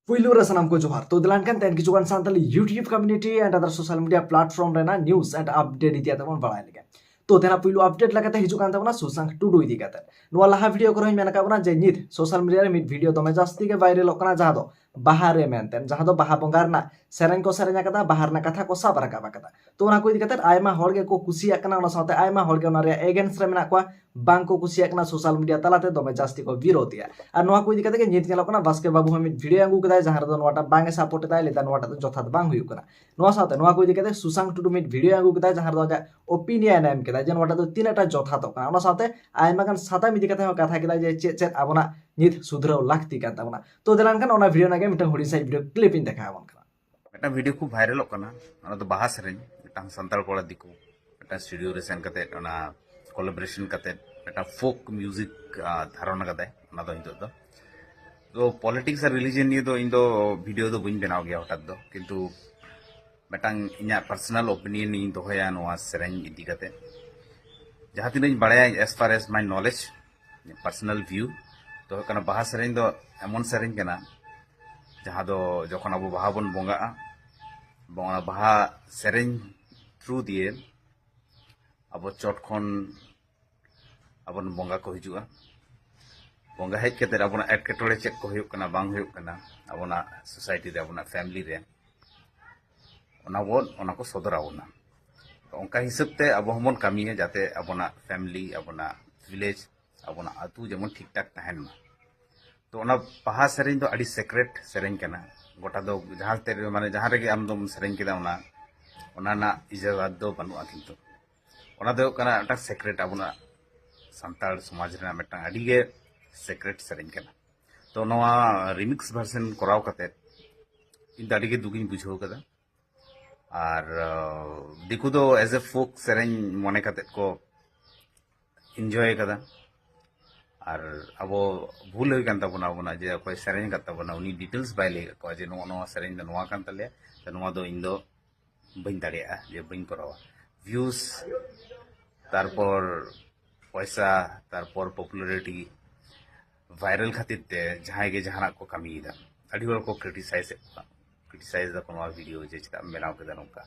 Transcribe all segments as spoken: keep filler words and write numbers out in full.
ᱯᱩᱭᱞᱩ ᱨᱮ ᱥᱟᱱᱟᱢ ᱠᱚ ᱡᱚᱦᱟᱨ᱾ ᱛᱚ ᱫᱮᱞᱟᱱ ᱠᱟᱱ ᱛᱮᱦᱮᱧ ᱠᱤᱪᱷᱩᱜᱟᱱ Santali YouTube community and other social media platform ᱨᱮᱱᱟᱜ news and update ᱤᱫᱤ ᱠᱟᱛᱮ ᱵᱚᱱ ᱵᱟᱲᱟᱭ ᱞᱮᱜᱮ᱾ ᱛᱚ ᱛᱮᱦᱮᱧᱟᱜ ᱯᱩᱭᱞᱩ update ᱞᱮᱠᱟᱛᱮ ᱦᱤᱡᱩᱜ ᱠᱟᱱ ᱛᱟᱵᱚᱱᱟ ᱥᱩᱥᱟᱝᱠ ᱴᱩᱰᱩ ᱤᱫᱤ ᱠᱟᱛᱮ᱾ ᱱᱚᱣᱟ ᱞᱟᱦᱟ video ᱠᱚᱨᱮ ᱦᱚᱸᱧ ᱢᱮᱱ ᱟᱠᱟᱫ ᱵᱚᱱᱟ ᱡᱮ ᱱᱤᱛ social media ᱨᱮ ᱢᱤᱫ video ᱫᱚᱢᱮ ᱡᱟᱹᱥᱛᱤ ᱜᱮ viralᱚᱜ ᱠᱟᱱᱟ, ᱡᱟᱦᱟᱸ ᱫᱚ ᱵᱟᱦᱟ ᱨᱮ ᱢᱮᱱᱛᱮ, ᱡᱟᱦᱟᱸ ᱫᱚ ᱵᱟᱦᱟ ᱵᱚᱸᱜᱟ ᱨᱮᱱᱟᱜ ᱥᱮᱨᱮᱧ ᱠᱚ ᱥᱮᱨᱮᱧ ᱟᱠᱟᱫᱟ, ᱵᱟᱦᱟ ᱨᱮᱱᱟᱜ ᱠᱟᱛᱷᱟ ᱠᱚ ᱥᱟᱵ ᱨᱟᱠᱟᱵ ᱟᱠᱟᱫᱟ᱾ ᱛᱚ ᱚᱱᱟ ᱠᱚ ᱤᱫᱤ ᱠᱟᱛᱮ ᱟᱭᱢᱟ ᱦᱚᱲ ᱜᱮᱠᱚ ᱠᱩᱥᱤᱭᱟᱜ ᱠᱟᱱᱟ, ᱚᱱᱟ ᱥᱟᱶᱛᱮ ᱟᱭᱢᱟ ᱦᱚᱲ ᱜᱮ ᱚᱱᱟ ᱨᱮᱭᱟᱜ against ᱨᱮ ᱢᱮᱱᱟᱜ ᱠᱚᱣᱟ, ᱵᱟᱝ ᱠᱚ ᱠᱩᱥᱤᱭᱟᱜ ᱠᱟᱱᱟ, social media ᱛᱟᱞᱟᱛᱮ ᱫᱚᱢᱮ ᱡᱟᱹᱥᱛᱤ ᱠᱚ ᱵᱤᱨᱳᱫᱷ ᱮᱫᱟ᱾ ᱟᱨ ᱱᱚᱣᱟ ᱠᱚ ᱤᱫᱤ ᱠᱟᱛᱮ ᱜᱮ ᱱᱤᱛ ᱧᱮᱞᱚᱜ ᱠᱟᱱᱟ ᱵᱟᱥᱠᱮ ᱵᱟᱹᱵᱩ ᱦᱚᱸ ᱢᱤᱫ video ᱟᱹᱜᱩ ᱠᱮᱫᱟᱭ, ᱡᱟᱦᱟᱸ ᱨᱮᱫᱚ ᱱᱚᱣᱟᱴᱟᱜ ᱵᱟᱝ ᱮ support ᱮᱫᱟᱭ, ᱞᱟᱹᱭ ᱮᱫᱟ ᱱᱚᱣᱟᱴᱟᱜ ᱫᱚ ᱡᱚᱛᱷᱟᱛ ᱵᱟᱝ ᱦᱩᱭᱩᱜ ᱠᱟᱱᱟ᱾ ᱱᱚᱣᱟ ᱥᱟᱶᱛᱮ ᱱᱚᱣᱟ ᱠᱚ ᱤᱫᱤ ᱠᱟᱛᱮ ᱥᱩᱥᱟᱝᱠ ᱴᱩᱰᱩ ᱢᱤᱫ video ᱟᱹᱜᱩ ᱠᱮᱫᱟᱭ, ᱡᱟᱦᱟᱸ ᱨᱮᱫᱚ ᱟᱡᱟᱜ opinion ᱮ ᱮᱢ ᱠᱮᱫᱟ ᱡᱮ ᱱᱚᱣᱟᱴᱟᱜ ᱫᱚ ᱛᱤᱱᱟᱹᱜ ᱴᱟ ᱡᱚᱛᱷᱟᱛᱚᱜ ᱠᱟᱱᱟ᱾ ᱚᱱᱟ ᱥᱟᱶᱛᱮ ᱟᱭᱢᱟ ᱜᱟᱱ ᱥᱟᱛᱟᱢ ᱤᱫᱤ ᱠᱟᱛᱮ ᱦᱚᱸ ᱠᱟᱛᱷᱟ ᱠᱮᱫᱟᱭ ᱡᱮ ᱪᱮᱫ ᱪᱮᱫ ᱟᱵᱚᱱᱟᱜ ᱱᱤᱛ ᱥᱩᱫᱷᱨᱟᱹᱣ ᱞᱟᱹᱠᱛᱤ ᱠᱟᱱ ᱛᱟᱵᱚᱱᱟ᱾ ᱛᱚ ᱫᱮᱞᱟᱱ ᱠᱷᱟᱱ ᱚᱱᱟ video ᱨᱮᱱᱟᱜ ᱜᱮ ᱢᱤᱫᱴᱟᱝ ᱦᱩᱰᱤᱧ ᱥᱟᱺᱦᱤᱡ video clip ᱤᱧ ᱫᱮᱠᱷᱟᱣ ᱟᱵᱚᱱ ᱠᱟᱱᱟ᱾ ᱢᱤᱫᱴᱟᱝ video ᱠᱷᱩᱵ viralᱚᱜ ᱠᱟᱱᱟ, ᱚᱱᱟ ᱫᱚ ᱵᱟᱦᱟ ᱥᱮᱨᱮᱧ, ᱢᱤᱫᱴᱟᱝ ᱥᱟᱱᱛᱟᱲ ᱠᱚᱲᱟ ᱫᱤᱠᱩ ᱢᱤᱫᱴᱟᱝ studio ᱨᱮ ᱥᱮᱱ ᱠᱟᱛᱮ ᱚᱱᱟ collaboration ᱠᱟᱛᱮ ᱢᱤᱫᱴᱟᱝ folk music, ᱟᱸ, ᱫᱷᱟᱨᱚᱱ ᱟᱠᱟᱫᱟᱭ᱾ ᱚᱱᱟ ᱫᱚ ᱱᱤᱛᱚᱜ ᱫᱚ, ᱛᱚ politics ᱟᱨ religion ᱱᱤᱭᱮ ᱫᱚ ᱤᱧ ᱫᱚ video ᱫᱚ ᱵᱟᱹᱧ ᱵᱮᱱᱟᱣ ᱜᱮᱭᱟ ᱦᱚᱴᱟᱛ ᱫᱚ, ᱠᱤᱱᱛᱩ ᱢᱤᱫᱴᱟᱝ ᱤᱧᱟᱹᱜ personal opinion ᱤᱧ ᱫᱚᱦᱚᱭᱟ ᱱᱚᱣᱟ ᱥᱮᱨᱮᱧ ᱤᱫᱤ ᱠᱟᱛᱮ᱾ ᱡᱟᱦᱟᱸ ᱛᱤᱱᱟᱹᱜ ᱤᱧ ᱵᱟᱲᱟᱭᱟ, as far as my knowledge, personal view ᱫᱚ ᱦᱩᱭᱩᱜ ᱠᱟᱱᱟ, ᱵᱟᱦᱟ ᱥᱮᱨᱮᱧ ᱫᱚ ᱮᱢᱚᱱ ᱥᱮᱨᱮᱧ ᱠᱟᱱᱟ ᱡᱟᱦᱟᱸ ᱫᱚ ᱡᱚᱠᱷᱚᱱ ᱟᱵᱚ ᱵᱟᱦᱟ ᱵᱚᱱ ᱵᱚᱸᱜᱟᱜᱼᱟ, ᱮᱵᱚᱝ ᱚᱱᱟ ᱵᱟᱦᱟ ᱥᱮᱨᱮᱧ through ᱫᱤᱭᱮ ᱟᱵᱚ ᱪᱚᱴ ᱠᱷᱚᱱ ᱟᱵᱚᱨᱮᱱ ᱵᱚᱸᱜᱟ ᱠᱚ ᱦᱤᱡᱩᱜᱼᱟ᱾ ᱵᱚᱸᱜᱟ ᱦᱮᱡ ᱠᱟᱛᱮ ᱟᱵᱚᱱᱟᱜ ᱮᱴᱠᱮᱴᱚᱬᱮ ᱪᱮᱫ ᱠᱚ ᱦᱩᱭᱩᱜ ᱠᱟᱱᱟ, ᱵᱟᱝ ᱦᱩᱭᱩᱜ ᱠᱟᱱᱟ, ᱟᱵᱚᱱᱟᱜ society ᱨᱮ, ᱟᱵᱚᱱᱟᱜ family ᱨᱮ, ᱚᱱᱟ ᱵᱚᱱ, ᱚᱱᱟ ᱠᱚ ᱥᱚᱫᱚᱨ ᱟᱵᱚᱱᱟ᱾ ᱛᱚ ᱚᱱᱠᱟ ᱦᱤᱥᱟᱹᱵ ᱛᱮ ᱟᱵᱚ ᱦᱚᱸᱵᱚᱱ ᱠᱟᱹᱢᱤᱭᱟ ᱡᱟᱛᱮ ᱟᱵᱚᱱᱟᱜ family, ᱟᱵᱚᱱᱟᱜ village, ᱟᱵᱚᱱᱟᱜ ᱟᱹᱛᱩ ᱡᱮᱢᱚᱱ ᱴᱷᱤᱠ ᱴᱷᱟᱠ ᱛᱟᱦᱮᱱ ᱢᱟ᱾ ᱛᱚ ᱚᱱᱟ ᱵᱟᱦᱟ ᱥᱮᱨᱮᱧ ᱫᱚ ᱟᱹᱰᱤ secret ᱥᱮᱨᱮᱧ ᱠᱟᱱᱟ᱾ ᱜᱚᱴᱟ ᱫᱚ ᱡᱟᱦᱟᱸ ᱛᱮ, ᱢᱟᱱᱮ ᱡᱟᱦᱟᱸ ᱨᱮᱜᱮ ᱟᱢ ᱫᱚᱢ ᱥᱮᱨᱮᱧ ᱠᱮᱫᱟ, ᱚᱱᱟ, ᱚᱱᱟ ᱨᱮᱱᱟᱜ ᱤᱡᱟᱡᱟᱛ ᱫᱚ ᱵᱟᱹᱱᱩᱜᱼᱟ᱾ ᱠᱤᱱᱛᱩ ᱚᱱᱟ ᱫᱚ ᱦᱩᱭᱩᱜ ᱠᱟᱱᱟ ᱢᱤᱫᱴᱟᱝ secret, ᱟᱵᱚᱱᱟᱜ ᱥᱟᱱᱛᱟᱲ ᱥᱚᱢᱟᱡᱽ ᱨᱮᱱᱟᱜ ᱢᱤᱫᱴᱟᱝ ᱟᱹᱰᱤ ᱜᱮ secret ᱥᱮᱨᱮᱧ ᱠᱟᱱᱟ᱾ ᱛᱚ ᱱᱚᱣᱟ remix version ᱠᱚᱨᱟᱣ ᱠᱟᱛᱮ ᱤᱧ ᱫᱚ ᱟᱹᱰᱤ ᱜᱮ ᱫᱩᱠᱤᱧ ᱵᱩᱡᱷᱟᱹᱣ ᱠᱟᱫᱟ᱾ ᱟᱨ, ᱟᱸ, ᱫᱤᱠᱩ ᱫᱚ as a folk ᱥᱮᱨᱮᱧ ᱢᱚᱱᱮ ᱠᱟᱛᱮ ᱠᱚ enjoy ᱠᱟᱫᱟ᱾ ᱟᱨ ᱟᱵᱚ ᱵᱷᱩᱞ ᱦᱩᱭ ᱠᱟᱱ ᱛᱟᱵᱚᱱᱟ, ᱟᱵᱚᱱᱟᱜ, ᱡᱮ ᱚᱠᱚᱭ ᱥᱮᱨᱮᱧ ᱟᱠᱟᱫ ᱛᱟᱵᱚᱱᱟ ᱩᱱᱤ details ᱵᱟᱭ ᱞᱟᱹᱭ ᱟᱠᱟᱫ ᱠᱚᱣᱟ ᱡᱮ ᱱᱚᱜᱼᱚ ᱱᱚᱣᱟ ᱥᱮᱨᱮᱧ ᱫᱚ ᱱᱚᱣᱟ ᱠᱟᱱ ᱛᱟᱞᱮᱭᱟ, ᱛᱚ ᱱᱚᱣᱟ ᱫᱚ ᱤᱧ ᱫᱚ ᱵᱟᱹᱧ ᱫᱟᱲᱮᱭᱟᱜᱼᱟ, ᱡᱮ ᱵᱟᱹᱧ ᱠᱚᱨᱟᱣᱟ᱾ Views, ᱛᱟᱨᱯᱚᱨ ᱯᱚᱭᱥᱟ, ᱛᱟᱨᱯᱚᱨ popularity, viral ᱠᱷᱟᱹᱛᱤᱨ ᱛᱮ ᱡᱟᱦᱟᱸᱭ ᱜᱮ ᱡᱟᱦᱟᱱᱟᱜ ᱠᱚ ᱠᱟᱹᱢᱤᱭᱮᱫᱟ᱾ ᱟᱹᱰᱤ ᱦᱚᱲ ᱠᱚ ᱠᱨᱤᱴᱤᱥᱟᱭᱤᱡᱽ ᱮᱫ ᱠᱚᱣᱟ, ᱠᱨᱤᱴᱤᱥᱟᱭᱤᱡᱽ ᱫᱟᱠᱚ ᱱᱚᱣᱟ ᱵᱷᱤᱰᱤᱭᱳ ᱡᱮ ᱪᱮᱫᱟᱜ ᱮᱢ ᱵᱮᱱᱟᱣ ᱠᱮᱫᱟ, ᱱᱚᱝᱠᱟ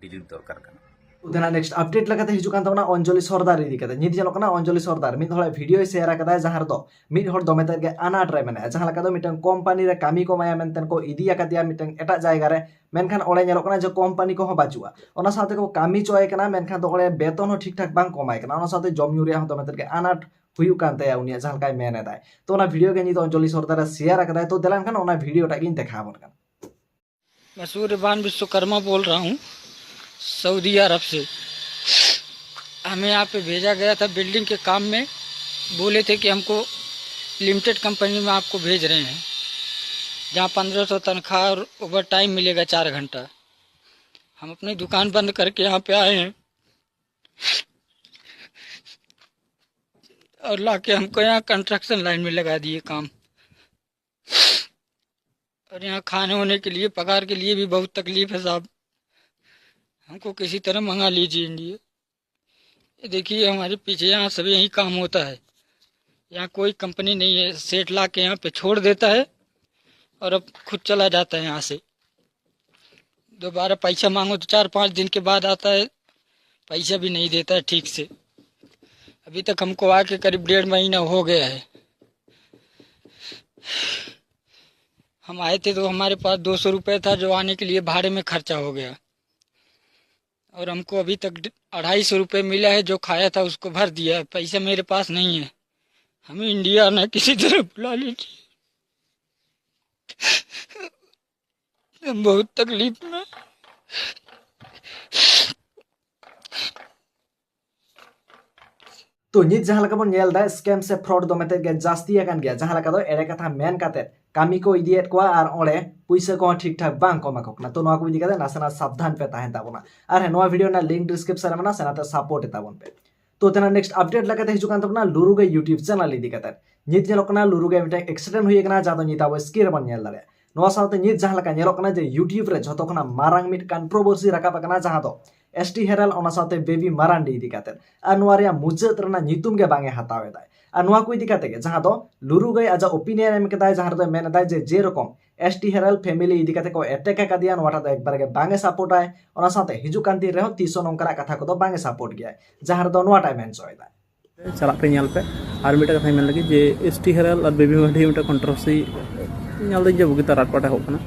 ᱰᱤᱞᱤᱴ ᱫᱚᱨᱠᱟᱨ ᱠᱟᱱᱟ᱾ ᱛᱮᱱᱟᱜ ᱱᱮᱠᱥᱴ ᱟᱯᱰᱮᱴ ᱞᱮᱠᱟᱛᱮ ᱦᱤᱡᱩᱜ ᱠᱟᱱ ᱛᱟᱵᱚᱱᱟ ᱚᱧᱡᱚᱞᱤ ᱥᱚᱨᱫᱟᱨ ᱤᱫᱤ ᱠᱟᱛᱮ᱾ ᱱᱤᱛ ᱧᱮᱞᱚᱜ ᱠᱟᱱᱟ ᱚᱧᱡᱚᱞᱤ ᱥᱚᱨᱫᱟᱨ ᱢᱤᱫ ᱦᱚᱲᱟᱜ ᱵᱷᱤᱰᱤᱭᱳᱭ ᱥᱮᱭᱟᱨ ᱟᱠᱟᱫᱟᱭ, ᱡᱟᱦᱟᱸ ᱨᱮᱫᱚ ᱢᱤᱫ ᱦᱚᱲ ᱫᱚᱢᱮ ᱛᱮᱫ ᱜᱮ ᱟᱱᱟᱴ ᱨᱮ ᱢᱮᱱᱟᱭᱟ᱾ ᱡᱟᱦᱟᱸ ᱞᱮᱠᱟ ᱫᱚ ᱢᱤᱫᱴᱟᱝ ᱠᱳᱢᱯᱟᱱᱤ ᱨᱮ ᱠᱟᱹᱢᱤ ᱠᱚ ᱮᱢᱟᱭᱟ ᱢᱮᱱᱛᱮ ᱠᱚ ᱤᱫᱤ ᱟᱠᱟᱫᱮᱭᱟ ᱢᱤᱫᱴᱟᱝ ᱮᱴᱟᱜ ᱡᱟᱭᱜᱟ ᱨᱮ, ᱢᱮᱱᱠᱷᱟᱱ ᱚᱸᱰᱮ ᱧᱮᱞᱚᱜ ᱠᱟᱱᱟ ᱡᱮ ᱠᱳᱢᱯᱟᱱᱤ ᱠᱚᱦᱚᱸ ᱵᱟᱹᱪᱩᱜᱼᱟ᱾ ᱚᱱᱟ ᱥᱟᱶᱛᱮ ᱠᱚ ᱠᱟᱹᱢᱤ ᱦᱚᱪᱚᱭᱮ ᱠᱟᱱᱟ, ᱢᱮᱱᱠᱷᱟᱱ ᱫᱚ ᱚᱸᱰᱮ ᱵᱮᱛᱚᱱ ᱦᱚᱸ ᱴᱷᱤᱠ ᱴᱷᱟᱠ ᱵᱟᱝ ᱠᱚ ᱮᱢᱟᱭ ᱠᱟᱱᱟ᱾ ᱚᱱᱟ ᱥᱟᱶᱛᱮ ᱡᱚᱢ ᱧᱩ ᱨᱮᱭᱟᱜ ᱦᱚᱸ ᱫᱚᱢᱮ ᱛᱮᱫ ᱜᱮ ᱟᱱᱟᱴ ᱦᱩᱭᱩᱜ ᱠᱟᱱ ᱛᱟᱭᱟ ᱩᱱᱤᱭᱟᱜ, ᱡᱟᱦᱟᱸ ᱞᱮᱠᱟᱭ ᱢᱮᱱ ᱮᱫᱟᱭ᱾ ᱛᱚ ᱚᱱᱟ ᱵᱷᱤᱰᱤᱭᱳ ᱜᱮ ᱱᱤᱛ ᱚᱧᱡᱚᱞᱤ ᱥᱚᱨᱫᱟᱨᱮ ᱥᱮᱭᱟᱨ ᱟᱠᱟᱫᱟᱭ᱾ ᱛᱚ ᱫᱮᱞᱟ ᱮᱱᱠᱷᱟᱱ ᱚᱱᱟ ᱵᱷᱤᱰᱤᱭᱳ ᱴᱟᱜ ᱜᱤᱧ ᱫᱮᱠᱷᱟᱣ ᱟᱵᱚᱱ ᱠᱟᱱᱟ᱾ मैं सूर्यभान विश्वकर्मा बोल रहा हूँ, सऊदी अरब से। हमें यहाँ पे भेजा गया था बिल्डिंग के काम में। बोले थे कि हमको लिमिटेड कंपनी में आपको भेज रहे हैं, जहाँ पंद्रह सौ तनख्वाह और ओवर टाइम मिलेगा चार घंटा। हम अपनी दुकान बंद करके यहाँ पे आए हैं और लाके हमको यहाँ कंस्ट्रक्शन लाइन में लगा दिए काम। और यहाँ खाने होने के लिए, पगार के लिए भी बहुत तकलीफ है साहब। हमको किसी तरह मंगा लीजिए इंडिया। ये देखिए, हमारे पीछे यहाँ सब यही काम होता है। यहाँ कोई कंपनी नहीं है, सेठ ला के यहाँ पे छोड़ देता है और अब खुद चला जाता है यहाँ से। दोबारा पैसा मांगो तो चार पाँच दिन के बाद आता है, पैसा भी नहीं देता है ठीक से। अभी तक हमको आके करीब डेढ़ महीना हो गया है। हम आए थे तो हमारे पास दो सौ रुपये था, जो आने के लिए भाड़े में खर्चा हो गया, और हमको अभी तक अढ़ाई सौ रुपये मिला है, जो खाया था उसको भर दिया है, पैसा मेरे पास नहीं है। हमें इंडिया आना किसी तरह बुला लीजिए, हम बहुत तकलीफ में। ᱛᱚ ᱱᱤᱛ ᱡᱟᱦᱟᱸ ᱞᱮᱠᱟ ᱵᱚᱱ ᱧᱮᱞ ᱮᱫᱟ, ᱥᱠᱮᱢ ᱥᱮ ᱯᱷᱨᱚᱰ ᱫᱚ ᱢᱮᱛᱮᱫ ᱜᱮ ᱡᱟᱹᱥᱛᱤ ᱟᱠᱟᱱ ᱜᱮᱭᱟ᱾ ᱡᱟᱦᱟᱸ ᱞᱮᱠᱟ ᱫᱚ ᱮᱲᱮ ᱠᱟᱛᱷᱟ ᱢᱮᱱ ᱠᱟᱛᱮᱫ ᱠᱟᱹᱢᱤ ᱠᱚ ᱤᱫᱤᱭᱮᱫ ᱠᱚᱣᱟ ᱟᱨ ᱚᱸᱰᱮ ᱯᱩᱭᱥᱟᱹ ᱠᱚᱦᱚᱸ ᱴᱷᱤᱠ ᱴᱷᱟᱠ ᱵᱟᱝ ᱠᱚ ᱮᱢᱟ ᱠᱚ ᱠᱟᱱᱟ᱾ ᱛᱚ ᱱᱚᱣᱟ ᱠᱚ ᱤᱫᱤ ᱠᱟᱛᱮ ᱱᱟᱥᱮᱱᱟᱜ ᱥᱟᱵᱫᱷᱟᱱ ᱯᱮ ᱛᱟᱦᱮᱱ ᱛᱟᱵᱚᱱᱟ᱾ ᱟᱨ ᱦᱮᱸ, ᱱᱚᱣᱟ ᱵᱷᱤᱰᱤᱭᱳ ᱨᱮᱱᱟᱜ ᱞᱤᱝᱠ ᱰᱤᱥᱠᱨᱤᱯᱥᱚᱱ ᱨᱮ ᱢᱮᱱᱟᱜᱼᱟ, ᱥᱮᱱᱟᱛᱮ ᱥᱟᱯᱳᱨᱴ ᱮ ᱛᱟᱵᱚᱱ ᱯᱮ᱾ ᱛᱚ ᱛᱮᱱᱟᱜ ᱱᱮᱠᱥᱴ ᱟᱯᱰᱮᱴ ᱞᱮᱠᱟᱛᱮ ᱦᱤᱡᱩᱜ ᱠᱟᱱ ᱛᱟᱵᱚᱱᱟ ᱞᱩᱨᱩ ᱜᱮ YouTube ᱪᱮᱱᱮᱞ ᱤᱫᱤ ᱠᱟᱛᱮ᱾ ᱱᱤᱛ ᱧᱮᱞᱚᱜ ᱠᱟᱱᱟ ᱞᱩᱨᱩ ᱜᱮ ᱢᱤᱫᱴᱟᱝ ᱮᱠᱥᱤᱰᱮᱱᱴ ᱦᱩᱭ ᱟᱠᱟᱱᱟ, ᱡᱟᱦᱟᱸ ᱫᱚ ᱱᱤᱛ ᱟᱵᱚ ᱥᱠᱨᱤᱱ ᱨᱮᱵᱚᱱ ᱧᱮᱞ ᱫᱟᱲᱮᱭᱟᱜᱼᱟ᱾ ᱱᱚᱣᱟ ᱥᱟᱶᱛᱮ ᱱᱤᱛ ᱡᱟᱦᱟᱸ ᱞᱮᱠᱟ ᱧᱮᱞᱚᱜ ᱠᱟᱱᱟ ᱡᱮ YouTube ᱨᱮ ᱡᱷᱚᱛᱚ ᱠᱷᱚᱱᱟᱜ ᱢᱟᱨᱟᱝ ᱢᱤᱫ ᱠᱚᱱᱴᱨᱳᱵᱷᱟᱨᱥᱤ ᱨᱟᱠᱟᱵ ᱟᱠᱟᱱᱟ, ᱡᱟᱦᱟᱸ ᱫᱚ ᱮᱥ ᱴᱤ ᱦᱮᱨᱟᱞ, ᱚᱱᱟ ᱥᱟᱶᱛᱮ ᱵᱮᱵᱤ ᱢᱟᱨᱟᱱᱰᱤ ᱤᱫᱤ ᱠᱟᱛᱮ᱾ ᱟᱨ ᱱᱚᱣᱟ ᱨᱮᱭᱟᱜ ᱢᱩᱪᱟᱹᱫ ᱨᱮᱱᱟᱜ ᱧᱩᱛᱩᱢ ᱜᱮ ᱵᱟᱝ ᱮ ᱦᱟᱛᱟᱣ ᱮᱫᱟᱭ᱾ ᱟᱨ ᱱᱚᱣᱟ ᱠᱚ ᱤᱫᱤ ᱠᱟᱛᱮ ᱜᱮ ᱡᱟᱦᱟᱸ ᱫᱚ ᱞᱩᱨᱩ ᱜᱟᱹᱭ ᱟᱡᱟᱜ ᱚᱯᱤᱱᱤᱭᱚᱱ ᱮᱢ ᱠᱮᱫᱟᱭ, ᱡᱟᱦᱟᱸ ᱨᱮᱫᱚ ᱢᱮᱱ ᱮᱫᱟᱭ ᱡᱮ ᱡᱮᱨᱚᱠᱚᱢ ᱮᱥ ᱴᱤ ᱦᱮᱨᱟᱞ ᱯᱷᱮᱢᱤᱞᱤ ᱤᱫᱤ ᱠᱟᱛᱮ ᱠᱚ ᱮᱴᱮᱠ ᱟᱠᱟᱫᱮᱭᱟ, ᱱᱚᱣᱟᱴᱟᱜ ᱫᱚ ᱮᱠᱵᱟᱨ ᱜᱮ ᱵᱟᱝ ᱮ ᱥᱟᱯᱳᱨᱴᱟᱭ᱾ ᱚᱱᱟ ᱥᱟᱶᱛᱮ ᱦᱤᱡᱩᱜ ᱠᱟᱱ ᱫᱤᱱ ᱨᱮᱦᱚᱸ ᱛᱤᱥ ᱦᱚᱸ ᱱᱚᱝᱠᱟᱱᱟᱜ ᱠᱟᱛᱷᱟ ᱠᱚᱫᱚ ᱵᱟᱝ ᱮ ᱥᱟᱯᱳᱨᱴ ᱜᱮᱭᱟᱭ, ᱡᱟᱦᱟᱸ ᱨᱮᱫᱚ ᱱᱚᱣᱟᱴᱟᱜ ᱮ ᱢᱮᱱ ᱦᱚᱪᱚᱭᱮᱫᱟ᱾ ᱪᱟᱞᱟᱜ ᱯᱮ ᱧᱮᱞ ᱯᱮ᱾ ᱟᱨ ᱢᱤᱫᱴᱮᱱ ᱠᱟᱛᱷᱟᱧ ᱢᱮᱱ ᱞᱟᱹᱜᱤᱫ ᱡᱮ ᱮᱥ ᱴᱤ ᱦᱮᱨᱟᱞ ᱟᱨ ᱵᱮᱵᱤ ᱢᱟᱨᱰᱤ ᱢᱤᱫᱴᱮᱱ ᱠᱚᱱᱴᱨᱳᱵᱷᱟᱨᱥᱤ ᱧᱮᱞ ᱫᱟᱹᱧ ᱡᱮ ᱵᱩᱜᱤᱛᱮ ᱨᱟᱴ ᱯᱟᱴ ᱮᱦᱚᱵ ᱠᱟᱱᱟ᱾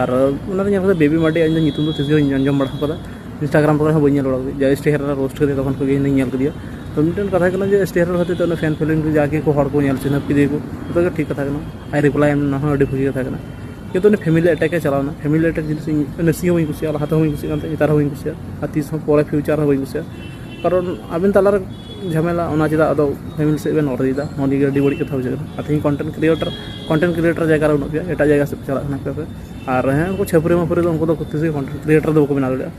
ᱟᱨ ᱚᱱᱟ ᱫᱚ ᱧᱮᱞ ᱠᱟᱛᱮ ᱵᱮᱵᱤ ᱢᱟᱨᱰᱤ ᱤᱧ ᱫᱚ ᱧᱩᱛᱩᱢ ᱫᱚ ᱛᱤᱥ ᱜᱮ ᱵᱟᱹᱧ ᱟᱸᱡᱚᱢ ᱵᱟᱲᱟ ᱟᱠᱟᱫᱟ, ᱤᱱᱥᱴᱟᱜᱨᱟᱢ ᱠᱚᱨᱮ ᱦᱚᱸ ᱵᱟᱹᱧ ᱧᱮᱞ ᱵᱟᱲᱟ ᱟᱠᱟᱫᱟ ᱡᱮ ᱮᱥ ᱴᱤ ᱦᱮᱨᱟᱞ ᱨᱳᱥᱴ ᱠᱟᱫᱮᱭᱟ, ᱛᱚᱠᱷᱚᱱ ᱠᱷᱚᱱ ᱜᱮ ᱤᱧ ᱫᱚᱧ ᱧᱮᱞ ᱠᱮᱫᱮᱭᱟ᱾ ᱛᱚ ᱢᱤᱫᱴᱮᱱ ᱠᱟᱛᱷᱟ ᱦᱩᱭᱩᱜ ᱠᱟᱱᱟ ᱡᱮ ᱮᱥ ᱴᱤ ᱦᱮᱨᱟᱞ ᱦᱚᱛᱮᱡ ᱛᱮ ᱩᱱᱟᱹᱜ ᱯᱷᱮᱱ ᱯᱷᱚᱞᱳᱭᱤᱝ ᱠᱚ ᱡᱟᱜᱮ ᱠᱚ ᱦᱚᱲ ᱠᱚ ᱧᱮᱞ ᱪᱤᱱᱦᱟᱹᱯ ᱠᱮᱫᱮᱭᱟ ᱠᱚ, ᱡᱚᱛᱚ ᱜᱮ ᱴᱷᱤᱠ ᱠᱟᱛᱷᱟ ᱠᱟᱱᱟ᱾ ᱟᱡ ᱨᱤᱯᱞᱟᱭ ᱮᱢ ᱚᱱᱟ ᱦᱚᱸ ᱟᱹᱰᱤ ᱵᱷᱟᱹᱜᱤ ᱠᱟᱛᱷᱟ ᱠᱟᱱᱟ᱾ ᱠᱤᱱᱛᱩ ᱩᱱᱤ ᱯᱷᱮᱢᱤᱞᱤ ᱮᱴᱮᱠ ᱮ ᱪᱟᱞᱟᱣ ᱮᱱᱟ᱾ ᱯᱷᱮᱢᱤᱞᱤ ᱮᱴᱮᱠ ᱡᱤᱱᱤᱥ ᱤᱧ ᱱᱟᱥᱮ ᱦᱚᱸ ᱵᱟᱹᱧ ᱠᱩᱥᱤᱭᱟᱜᱼᱟ, ᱞᱟᱦᱟ ᱛᱮᱦᱚᱸ ᱵᱟᱹᱧ ᱠᱩᱥᱤᱭᱟᱜ ᱠᱟᱱ ᱛᱟᱦᱮᱸᱫ, ᱱᱮᱛᱟᱨ ᱦᱚᱸ ᱵᱟᱹᱧ ᱠᱩᱥᱤᱭᱟᱜᱼᱟ᱾ ᱟᱨ ᱛᱤᱥ ᱦᱚᱸ ᱯᱚᱨᱮ ᱯᱷᱤᱭᱩᱪᱟᱨ ᱦᱚᱸ ᱵᱟᱹᱧ ᱠᱩᱥᱤᱭᱟᱜᱼᱟ᱾ ᱠᱟᱨᱚᱱ ᱟᱵᱮᱱ ᱛᱟᱞᱟᱨᱮ ᱡᱷᱟᱢᱮᱞᱟ, ᱚᱱᱟ ᱪᱮᱫᱟᱜ ᱟᱫᱚ ᱯᱷᱮᱢᱤᱞᱤ ᱥᱮᱫ ᱵᱮᱱ ᱚᱨ ᱤᱫᱤᱭᱮᱫᱟ? ᱱᱚᱣᱟ ᱱᱤᱭᱟᱹ ᱟᱹᱰᱤ ᱵᱟᱹᱲᱤᱡ ᱠᱟᱛᱷᱟ ᱵᱩᱡᱷᱟᱹᱜ ᱠᱟᱱᱟ᱾ ᱟᱨ ᱛᱮᱦᱮᱧ ᱠᱚᱱᱴᱮᱱᱴ ᱠᱨᱤᱭᱮᱴᱟᱨ, ᱠᱚᱱᱴᱮᱱᱴ ᱠᱨᱤᱭᱮᱴᱟᱨ ᱡᱟᱭᱜᱟ ᱨᱮ ᱵᱟᱹᱱᱩᱜ ᱯᱮᱭᱟ, ᱮᱴᱟᱜ ᱡᱟᱭᱜᱟ ᱥᱮᱫ ᱪᱟᱞᱟᱜ ᱠᱟᱱᱟ ᱯᱮ ᱟᱯᱮ᱾ ᱟᱨ ᱦᱮᱸ, ᱩᱱᱠᱩ ᱪᱷᱟᱹᱯᱨᱤ ᱢᱟᱹᱯᱨᱤ ᱫᱚ ᱩᱱᱠᱩ ᱫᱚ ᱛᱤᱥ ᱜᱮ ᱠᱚᱱᱴᱮᱱᱴ ᱠᱨᱤᱭᱮᱴᱟᱨ ᱫᱚ ᱵᱟᱠᱚ ᱵᱮᱱᱟᱣ ᱫᱟᱲᱮᱭᱟᱜᱼᱟ᱾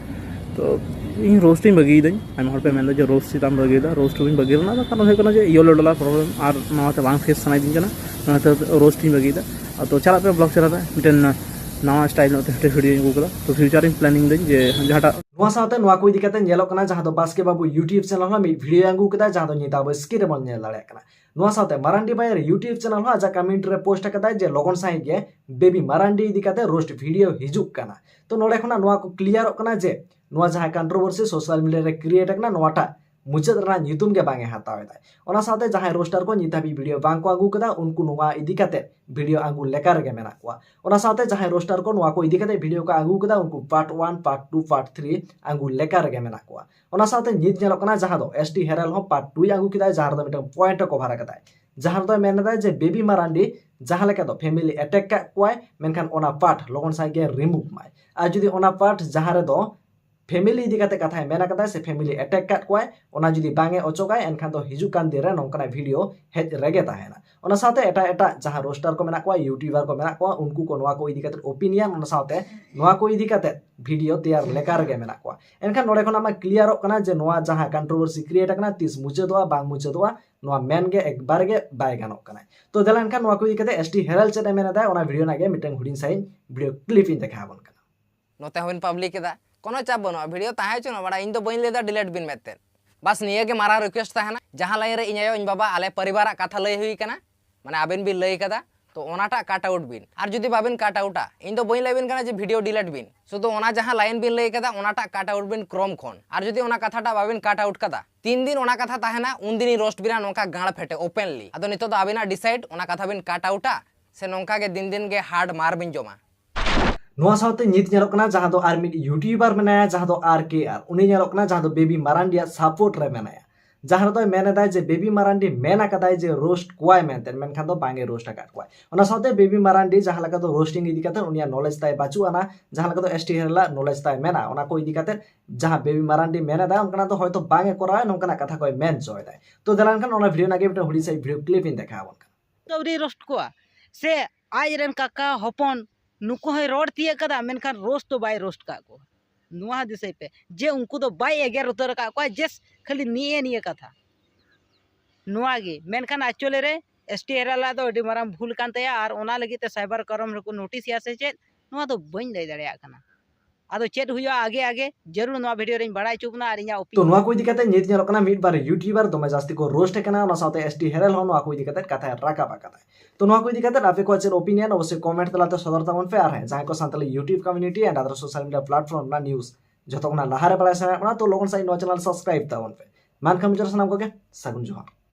ᱛᱚ ᱤᱧ ᱨᱳᱥᱴ ᱤᱧ ᱵᱟᱹᱜᱤᱭᱮᱫᱟᱹᱧ᱾ ᱟᱭᱢᱟ ᱦᱚᱲ ᱯᱮ ᱢᱮᱱᱫᱟ ᱡᱮ ᱨᱳᱥᱴ ᱪᱮᱫᱟᱜ ᱮᱢ ᱵᱟᱹᱜᱤᱭᱮᱫᱟ? ᱨᱳᱥᱴ ᱵᱟᱹᱜᱤ ᱨᱮᱱᱟᱜ ᱫᱚ ᱠᱟᱨᱚᱱ ᱦᱩᱭᱩᱜ ᱠᱟᱱᱟ ᱡᱮ ᱤᱭᱳ ᱞᱮᱰᱚᱞᱟ ᱯᱨᱚᱵᱞᱮᱢ ᱟᱨ ᱱᱚᱣᱟᱛᱮ ᱵᱟᱝ ᱯᱷᱮᱥ ᱥᱟᱱᱟᱭᱤᱫᱤᱧ ᱠᱟᱱᱟ, ᱚᱱᱟᱛᱮ ᱨᱳᱥᱴ ᱤᱧ ᱵᱟᱹᱜᱤᱭᱮᱫᱟ᱾ ᱟᱫᱚ ᱪᱟᱞᱟᱜ ᱯᱮ ᱵᱞᱚᱜ ᱪᱮᱱᱮᱞ ᱨᱮ, ᱢᱤᱫᱴᱮᱱ ᱱᱟᱣᱟ ᱥᱴᱟᱭᱤᱞ ᱧᱚᱜ ᱛᱮ ᱢᱤᱫᱴᱮᱱ ᱵᱷᱤᱰᱤᱭᱳᱧ ᱟᱹᱜᱩ ᱠᱟᱫᱟ᱾ ᱛᱚ ᱯᱷᱤᱭᱩᱪᱟᱨ ᱤᱧ ᱯᱞᱮᱱᱤᱝ ᱫᱟᱹᱧ ᱡᱮ ᱡᱟᱦᱟᱸᱴᱟᱜ ᱱᱚᱣᱟ ᱥᱟᱶᱛᱮ ᱱᱚᱣᱟ ᱠᱚ ᱤᱫᱤ ᱠᱟᱛᱮ ᱧᱮᱞᱚᱜ ᱠᱟᱱᱟ, ᱡᱟᱦᱟᱸ ᱫᱚ ᱵᱟᱥᱠᱮ ᱵᱟᱹᱵᱩ YouTube ᱪᱮᱱᱮᱞ ᱦᱚᱸ ᱢᱤᱫ ᱵᱷᱤᱰᱤᱭᱳ ᱟᱹᱜᱩ ᱠᱮᱫᱟ, ᱡᱟᱦᱟᱸ ᱫᱚ ᱱᱤᱛ ᱟᱵᱚ ᱥᱠᱨᱤᱱ ᱨᱮᱵᱚᱱ ᱧᱮᱞ ᱫᱟᱲᱮᱭᱟᱜ ᱠᱟᱱᱟ᱾ ᱱᱚᱣᱟ ᱥᱟᱶᱛᱮ ᱢᱟᱨᱟᱱᱰᱤ ᱵᱟᱭᱟᱨ YouTube ᱪᱮᱱᱮᱞ ᱦᱚᱸ ᱟᱡᱟᱜ ᱠᱚᱢᱮᱱᱴ ᱨᱮ ᱯᱳᱥᱴ ᱟᱠᱟᱫᱟᱭ ᱡᱮ ᱞᱚᱜᱚᱱ ᱥᱟᱺᱦᱤᱡ ᱜᱮ ᱵᱮᱵᱤ ᱢᱟᱨᱟᱱᱰᱤ ᱤᱫᱤ ᱠᱟᱛᱮ ᱨᱳᱥᱴ ᱵᱷᱤᱰᱤᱭᱳ ᱦᱤᱡᱩᱜ ᱠᱟᱱᱟ᱾ ᱛᱚ ᱱᱚᱰᱮ ᱠᱷᱚᱱᱟᱜ ᱱᱚᱣᱟ ᱠᱚ ᱠᱞᱤᱭᱟᱨᱚᱜ ᱠᱟᱱᱟ ᱡᱮ ᱱᱚᱣᱟ ᱡᱟᱦᱟᱸ ᱠᱚᱱᱴᱨᱳᱵᱷᱟᱨᱥᱤ ᱥᱳᱥᱟᱞ ᱢᱤᱰᱤᱭᱟ ᱨᱮ ᱠᱨᱤᱭᱮᱴ ᱟᱠᱟᱱᱟ, ᱱᱚᱣᱟᱴᱟᱜ ᱢᱩᱪᱟᱹᱫ ᱨᱮᱱᱟᱜ ᱧᱩᱛᱩᱢ ᱜᱮ ᱵᱟᱝ ᱮ ᱦᱟᱛᱟᱣ ᱮᱫᱟᱭ᱾ ᱚᱱᱟ ᱥᱟᱶᱛᱮ ᱡᱟᱦᱟᱸᱭ ᱨᱳᱥᱴᱟᱨ ᱠᱚ ᱱᱤᱛ ᱦᱟᱹᱵᱤᱡ ᱵᱷᱤᱰᱤᱭᱳ ᱵᱟᱝ ᱠᱚ ᱟᱹᱜᱩ ᱠᱟᱫᱟ, ᱩᱱᱠᱩ ᱱᱚᱣᱟ ᱤᱫᱤ ᱠᱟᱛᱮ ᱵᱷᱤᱰᱤᱭᱳ ᱟᱹᱜᱩ ᱞᱮᱠᱟ ᱨᱮᱜᱮ ᱢᱮᱱᱟᱜ ᱠᱚᱣᱟ᱾ ᱚᱱᱟ ᱥᱟᱶᱛᱮ ᱡᱟᱦᱟᱸᱭ ᱨᱳᱥᱴᱟᱨ ᱠᱚ ᱱᱚᱣᱟ ᱠᱚ ᱤᱫᱤ ᱠᱟᱛᱮ ᱵᱷᱤᱰᱤᱭᱳ ᱠᱚ ᱟᱹᱜᱩ ᱠᱟᱫᱟ, ᱩᱱᱠᱩ part one, part two, part three ᱟᱹᱜᱩ ᱞᱮᱠᱟ ᱨᱮᱜᱮ ᱢᱮᱱᱟᱜ ᱠᱚᱣᱟ᱾ ᱚᱱᱟ ᱥᱟᱶᱛᱮ ᱱᱤᱛ ᱧᱮᱞᱚᱜ ᱠᱟᱱᱟ, ᱡᱟᱦᱟᱸ ᱫᱚ ᱮᱥ ᱴᱤ ᱦᱮᱨᱟᱞ ᱦᱚᱸ ᱯᱟᱨᱴ ᱴᱩᱭ ᱟᱹᱜᱩ ᱠᱮᱫᱟᱭ, ᱡᱟᱦᱟᱸ ᱨᱮᱫᱚ ᱢᱤᱫᱴᱟᱝ ᱯᱚᱭᱮᱱᱴ ᱮ ᱠᱚᱵᱷᱟᱨ ᱟᱠᱟᱫᱟᱭ, ᱡᱟᱦᱟᱸ ᱨᱮᱫᱚ ᱢᱮᱱ ᱮᱫᱟᱭ ᱡᱮ ᱵᱮᱵᱤ ᱢᱟᱨᱟᱱᱰᱤ ᱡᱟᱦᱟᱸ ᱞᱮᱠᱟ ᱫᱚ ᱯᱷᱮᱢᱤᱞᱤ ᱮᱴᱮᱠ ᱠᱟᱜ ᱠᱚᱣᱟᱭ, ᱢᱮᱱᱠᱷᱟᱱ ᱚᱱᱟ ᱯᱟᱨᱴ ᱞᱚᱜᱚᱱ ᱥᱟᱺᱦᱤᱡ ᱜᱮ ᱨᱤᱢᱩᱵᱷ ᱢᱟᱭ᱾ ᱟᱨ ᱡᱩᱫᱤ ᱚᱱᱟ ᱯᱟᱨᱴ ᱡᱟᱦᱟᱸ ᱨᱮᱫᱚ ᱯᱷᱮᱢᱤᱞᱤ ᱤᱫᱤ ᱠᱟᱛᱮ ᱠᱟᱛᱷᱟᱭ ᱢᱮᱱ ᱟᱠᱟᱫᱟᱭ ᱥᱮ ᱯᱷᱮᱢᱤᱞᱤ ᱮᱴᱮᱠ ᱠᱟᱜ ᱠᱚᱣᱟᱭ, ᱚᱱᱟ ᱡᱩᱫᱤ ᱵᱟᱝ ᱮ ᱚᱪᱚᱜᱟᱭ, ᱮᱱᱠᱷᱟᱱ ᱫᱚ ᱦᱤᱡᱩᱜ ᱠᱟᱱ ᱫᱤᱱ ᱨᱮ ᱱᱚᱝᱠᱟᱱᱟᱜ ᱵᱷᱤᱰᱤᱭᱳ ᱦᱮᱡ ᱨᱮᱜᱮ ᱛᱟᱦᱮᱱᱟ᱾ ᱚᱱᱟ ᱥᱟᱶᱛᱮ ᱮᱴᱟᱜ ᱮᱴᱟᱜ ᱡᱟᱦᱟᱸ ᱨᱳᱥᱴᱟᱨ ᱠᱚ ᱢᱮᱱᱟᱜ ᱠᱚᱣᱟ, ᱭᱩᱴᱩᱵᱟᱨ ᱠᱚ ᱢᱮᱱᱟᱜ ᱠᱚᱣᱟ, ᱩᱱᱠᱩ ᱠᱚ ᱱᱚᱣᱟ ᱠᱚ ᱤᱫᱤ ᱠᱟᱛᱮ ᱚᱯᱤᱱᱤᱭᱚᱱ, ᱚᱱᱟ ᱥᱟᱶᱛᱮ ᱱᱚᱣᱟ ᱠᱚ ᱤᱫᱤ ᱠᱟᱛᱮ ᱵᱷᱤᱰᱤᱭᱳ ᱛᱮᱭᱟᱨ ᱞᱮᱠᱟ ᱨᱮᱜᱮ ᱢᱮᱱᱟᱜ ᱠᱚᱣᱟ᱾ ᱮᱱᱠᱷᱟᱱ ᱱᱚᱰᱮ ᱠᱷᱚᱱᱟᱜ ᱢᱟ ᱠᱞᱤᱭᱟᱨᱚᱜ ᱠᱟᱱᱟ ᱡᱮ ᱱᱚᱣᱟ ᱡᱟᱦᱟᱸ ᱠᱚᱱᱴᱨᱳᱵᱷᱟᱨᱥᱤ ᱠᱨᱤᱭᱮᱴ ᱟᱠᱟᱱᱟ, ᱛᱤᱥ ᱢᱩᱪᱟᱹᱫᱚᱜᱼᱟ ᱵᱟᱝ ᱢᱩᱪᱟᱹᱫᱚᱜᱼᱟ, ᱱᱚᱣᱟ ᱢᱮᱱ ᱜᱮ ᱮᱠᱵᱟᱨ ᱜᱮ ᱵᱟᱭ ᱜᱟᱱᱚᱜ ᱠᱟᱱᱟ᱾ ᱛᱚ ᱫᱮᱞᱟ ᱮᱱᱠᱷᱟᱱ ᱱᱚᱣᱟ ᱠᱚ ᱤᱫᱤ ᱠᱟᱛᱮ ᱮᱥ ᱴᱤ ᱦᱮᱨᱟᱞ ᱪᱮᱫ ᱮ ᱢᱮᱱ ᱮᱫᱟ, ᱚᱱᱟ ᱵᱷᱤᱰᱤᱭᱳ ᱨᱮᱱᱟᱜ ᱜᱮ ᱢᱤᱫᱴᱟᱝ ᱦᱩᱰᱤᱧ ᱥᱟᱺᱦᱤᱡ ᱵᱷᱤᱰᱤᱭᱳ ᱠᱞᱤᱯ ᱤᱧ ᱫᱮᱠᱷᱟᱣ ᱟᱵᱚᱱ ᱠᱟᱱᱟ᱾ ᱱᱚᱛᱮ ᱦᱚᱸᱵᱤᱱ ᱯᱟᱵᱽᱞᱤᱠ ᱠᱮᱫᱟ, ᱠᱳᱱᱳ ᱪᱟᱯ ᱵᱟᱹᱱᱩᱜᱼᱟ, ᱵᱷᱤᱰᱤᱭᱳ ᱛᱟᱦᱮᱸ ᱦᱚᱪᱚᱱᱟ ᱵᱟᱲᱟ, ᱤᱧ ᱫᱚ ᱵᱟᱹᱧ ᱞᱟᱹᱭᱫᱟ ᱰᱤᱞᱮᱴ ᱵᱤᱱ ᱢᱮᱱᱛᱮ᱾ ᱵᱟᱥ ᱱᱤᱭᱟᱹ ᱜᱮ ᱢᱟᱨᱟᱝ ᱨᱤᱠᱩᱭᱮᱥᱴ ᱛᱟᱦᱮᱱᱟ, ᱡᱟᱦᱟᱸ ᱞᱟᱭᱤᱱ ᱨᱮ ᱤᱧ ᱟᱭᱳ ᱤᱧ ᱵᱟᱵᱟ ᱟᱞᱮ ᱯᱚᱨᱤᱵᱟᱨᱟᱜ ᱠᱟᱛᱷᱟ ᱞᱟᱹᱭ ᱦᱩᱭ ᱠᱟᱱᱟ, ᱢᱟᱱᱮ ᱟᱵᱮᱱ ᱵᱤᱱ ᱞᱟᱹᱭ ᱠᱟᱫᱟ, ᱛᱚ ᱚᱱᱟᱴᱟᱜ ᱠᱟᱴ ᱟᱣᱩᱴ ᱵᱤᱱ᱾ ᱟᱨ ᱡᱩᱫᱤ ᱵᱟᱵᱮᱱ ᱠᱟᱴ ᱟᱣᱩᱴᱟ, ᱤᱧ ᱫᱚ ᱵᱟᱹᱧ ᱞᱟᱹᱭ ᱟᱵᱮᱱ ᱠᱟᱱᱟ ᱡᱮ ᱵᱷᱤᱰᱤᱭᱳ ᱰᱤᱞᱤᱴ ᱵᱤᱱ, ᱥᱩᱫᱷᱩ ᱚᱱᱟ ᱡᱟᱦᱟᱸ ᱞᱟᱭᱤᱱ ᱵᱤᱱ ᱞᱟᱹᱭ ᱠᱟᱫᱟ ᱚᱱᱟᱴᱟᱜ ᱠᱟᱴ ᱟᱣᱩᱴ ᱵᱤᱱ ᱠᱨᱚᱢ ᱠᱷᱚᱱ᱾ ᱟᱨ ᱡᱩᱫᱤ ᱚᱱᱟ ᱠᱟᱛᱷᱟᱴᱟᱜ ᱵᱟᱵᱮᱱ ᱠᱟᱴ ᱟᱣᱩᱴ ᱠᱟᱫᱟ, ᱛᱤᱱ ᱫᱤᱱ ᱚᱱᱟ ᱠᱟᱛᱷᱟ ᱛᱟᱦᱮᱱᱟ ᱩᱱ ᱫᱤᱱᱤᱧ ᱨᱳᱥᱴ ᱵᱤᱱᱟ ᱱᱚᱝᱠᱟ ᱜᱟᱲ ᱯᱷᱮᱴᱮ ᱳᱯᱮᱱᱞᱤ᱾ ᱟᱫᱚ ᱱᱤᱛᱚᱜ ᱫᱚ ᱟᱵᱮᱱᱟᱜ ᱰᱤᱥᱟᱭᱤᱰ, ᱚᱱᱟ ᱠᱟᱛᱷᱟ ᱵᱤᱱ ᱠᱟᱴ ᱟᱣᱩᱴᱟ ᱥᱮ ᱱᱚᱝᱠᱟ ᱜᱮ ᱫᱤᱱ ᱫᱤᱱ ᱜᱮ ᱦᱟᱨᱰ ᱢᱟᱨ ᱵᱤᱱ ᱡᱚᱢᱟ᱾ ᱱᱚᱣᱟ ᱥᱟᱶᱛᱮ ᱱᱤᱛ ᱧᱮᱞᱚᱜ ᱠᱟᱱᱟ ᱡᱟᱦᱟᱸ ᱫᱚ ᱟᱨ ᱢᱤᱫ ᱭᱩᱴᱤᱭᱩᱵᱟᱨ ᱢᱮᱱᱟᱭᱟ, ᱡᱟᱦᱟᱸ ᱫᱚ ᱟᱨ ᱠᱮ ᱟᱨ, ᱩᱱᱤ ᱧᱮᱞᱚᱜ ᱠᱟᱱᱟ ᱡᱟᱦᱟᱸ ᱫᱚ ᱵᱮᱵᱤ ᱢᱟᱨᱟᱱᱰᱤᱭᱟᱜ ᱥᱟᱯᱳᱨᱴ ᱨᱮ ᱢᱮᱱᱟᱭᱟ᱾ ᱡᱟᱦᱟᱸ ᱨᱮᱫᱚᱭ ᱢᱮᱱ ᱮᱫᱟᱭ ᱡᱮ ᱵᱮᱵᱤ ᱢᱟᱨᱟᱱᱰᱤ ᱢᱮᱱ ᱟᱠᱟᱫᱟᱭ ᱡᱮ ᱨᱳᱥᱴ ᱠᱚᱣᱟᱭ ᱢᱮᱱᱛᱮ, ᱢᱮᱱᱠᱷᱟᱱ ᱫᱚ ᱵᱟᱝ ᱮ ᱨᱳᱥᱴ ᱟᱠᱟᱫ ᱠᱚᱣᱟ᱾ ᱚᱱᱟ ᱥᱟᱶᱛᱮ ᱵᱮᱵᱤ ᱢᱟᱨᱟᱱᱰᱤ ᱡᱟᱦᱟᱸ ᱞᱮᱠᱟ ᱫᱚ ᱨᱳᱥᱴᱤᱝ ᱤᱫᱤ ᱠᱟᱛᱮ ᱩᱱᱤᱭᱟᱜ ᱱᱚᱞᱮᱡᱽ ᱛᱟᱭ ᱵᱟᱹᱪᱩᱜ ᱟᱱᱟ, ᱡᱟᱦᱟᱸ ᱞᱮᱠᱟ ᱫᱚ ᱮᱥ ᱴᱤ ᱦᱮᱨᱮᱞᱟᱜ ᱱᱚᱞᱮᱡᱽ ᱛᱟᱭ ᱢᱮᱱᱟᱜᱼᱟ, ᱚᱱᱟ ᱠᱚ ᱤᱫᱤ ᱠᱟᱛᱮ ᱡᱟᱦᱟᱸ ᱵᱮᱵᱤ ᱢᱟᱨᱟᱱᱰᱤ ᱢᱮᱱ ᱮᱫᱟᱭ ᱚᱱᱠᱟᱱᱟᱜ ᱫᱚ ᱦᱚᱭᱛᱳ ᱵᱟᱝ ᱮ ᱠᱚᱨᱟᱣᱟ, ᱱᱚᱝᱠᱟᱱᱟᱜ ᱠᱟᱛᱷᱟ ᱠᱚᱭ ᱢᱮᱱ ᱦᱚᱪᱚᱭᱮᱫᱟᱭ᱾ ᱛᱚ ᱫᱮᱞᱟ ᱮᱱᱠᱷᱟᱱ ᱚᱱᱟ ᱵᱷᱤᱰᱤᱭᱳ ᱨᱮᱱᱟᱜ ᱜᱮ ᱢᱤᱫᱴᱮᱱ ᱦᱩᱰᱤᱧ ᱥᱟᱺᱦᱤᱡ ᱵᱷᱤᱰᱤᱭᱳ ᱠᱞᱤᱯ ᱤᱧ ᱫᱮᱠᱷᱟᱣ ᱟᱵᱚᱱ ᱠᱟᱱᱟ᱾ ᱟᱹᱣᱨᱤ ᱨᱳᱥᱴ ᱠᱚᱣᱟ, ᱥᱮ ᱟᱡ ᱨᱮᱱ ᱠᱟᱠᱟ ᱦᱚᱯᱚᱱ ᱱᱩᱠᱩ ᱦᱚᱸᱭ ᱨᱚᱲ ᱛᱤᱭᱟᱹᱜ ᱠᱟᱫᱟ, ᱢᱮᱱᱠᱷᱟᱱ ᱨᱳᱥᱴ ᱫᱚ ᱵᱟᱭ ᱨᱳᱥᱴ ᱠᱟᱜ ᱠᱚᱣᱟ᱾ ᱱᱚᱣᱟ ᱦᱚᱸ ᱫᱤᱥᱟᱹᱭ ᱯᱮ ᱡᱮ ᱩᱱᱠᱩ ᱫᱚ ᱵᱟᱭ ᱮᱜᱮᱨ ᱩᱛᱟᱹᱨ ᱟᱠᱟᱫ ᱠᱚᱣᱟ, ᱡᱮᱥ ᱠᱷᱟᱹᱞᱤ ᱱᱤᱭᱟᱹ ᱱᱤᱭᱟᱹ ᱠᱟᱛᱷᱟ᱾ ᱱᱚᱣᱟ ᱜᱮ, ᱢᱮᱱᱠᱷᱟᱱ ᱮᱠᱪᱩᱭᱮᱞᱤ ᱨᱮ ᱮᱥ ᱴᱤ ᱦᱮᱨᱟᱞᱟ ᱫᱚ ᱟᱹᱰᱤ ᱢᱟᱨᱟᱝ ᱵᱷᱩᱞ ᱠᱟᱱ ᱛᱟᱭᱟ, ᱟᱨ ᱚᱱᱟ ᱞᱟᱹᱜᱤᱫ ᱛᱮ ᱥᱟᱭᱵᱟᱨ ᱠᱨᱟᱭᱤᱢ ᱨᱮᱠᱚ ᱱᱳᱴᱤᱥ ᱮᱭᱟ ᱥᱮ ᱪᱮᱫ, ᱱᱚᱣᱟ ᱫᱚ ᱵᱟᱹᱧ ᱞᱟᱹᱭ ᱫᱟᱲᱮᱭᱟᱜ ᱠᱟᱱᱟ᱾ ᱟᱫᱚ ᱪᱮᱫ ᱦᱩᱭᱩᱜᱼᱟ ᱟᱜᱮ ᱟᱜᱮ ᱡᱟᱹᱨᱩᱲ ᱱᱚᱣᱟ ᱵᱷᱤᱰᱤᱭᱳ ᱨᱤᱧ ᱵᱟᱲᱟᱭ ᱦᱚᱪᱚ ᱵᱚᱱᱟ, ᱟᱨ ᱤᱧᱟᱹᱜ ᱛᱚ ᱚᱯᱤᱱᱤᱭᱚᱱ᱾ ᱱᱚᱣᱟ ᱠᱚ ᱤᱫᱤ ᱠᱟᱛᱮ ᱱᱤᱛ ᱧᱮᱞᱚᱜ ᱠᱟᱱᱟ ᱢᱤᱫ ᱵᱟᱨ ᱭᱩᱴᱤᱭᱩᱵᱟᱨ ᱫᱚᱢᱮ ᱡᱟᱹᱥᱛᱤ ᱠᱚ ᱨᱳᱥᱴ ᱮ ᱠᱟᱱᱟ, ᱚᱱᱟ ᱥᱟᱶᱛᱮ ᱮᱥ ᱴᱤ ᱦᱮᱨᱮᱞ ᱦᱚᱸ ᱱᱚᱣᱟ ᱠᱚ ᱤᱫᱤ ᱠᱟᱛᱮ ᱠᱟᱛᱷᱟᱭ ᱨᱟᱠᱟᱵ ᱟᱠᱟᱫᱟ᱾ ᱛᱚ ᱱᱚᱣᱟ ᱠᱚ ᱤᱫᱤ ᱠᱟᱛᱮ ᱟᱯᱮ ᱠᱚᱣᱟᱜ ᱪᱮᱫ ᱚᱯᱤᱱᱤᱭᱚᱱ ᱚᱵᱚᱥᱥᱳᱭ ᱠᱚᱢᱮᱱᱴ ᱛᱟᱞᱟᱛᱮ ᱥᱚᱫᱚᱨ ᱛᱟᱵᱚᱱ ᱯᱮ, ᱟᱨ ᱦᱮᱸ ᱡᱟᱦᱟᱸᱭ ᱠᱚ Santali YouTube community and other social media platform ᱨᱮᱱᱟᱜ ᱱᱤᱭᱩᱡᱽ ᱡᱚᱛᱚ ᱠᱷᱚᱱᱟᱜ ᱞᱟᱦᱟᱨᱮ ᱵᱟᱲᱟᱭ ᱥᱟᱱᱟᱭᱮᱫ ᱵᱚᱱᱟ ᱛᱚ ᱞᱚᱜᱚᱱ ᱥᱟᱺᱦᱤᱡ ᱱᱚᱣᱟ ᱪᱮᱱᱮᱞ ᱥᱟᱵᱥᱠᱨᱟᱭᱤᱵ ᱛᱟᱵᱚᱱ ᱯᱮ᱾ ᱢᱟ ᱮᱱᱠᱷᱟᱱ ᱢᱩᱪᱟᱹᱫ ᱨᱮ ᱥᱟᱱᱟᱢ ᱠᱚᱜᱮ ᱥᱟᱹᱜᱩᱱ ᱡᱚᱦᱟᱨ᱾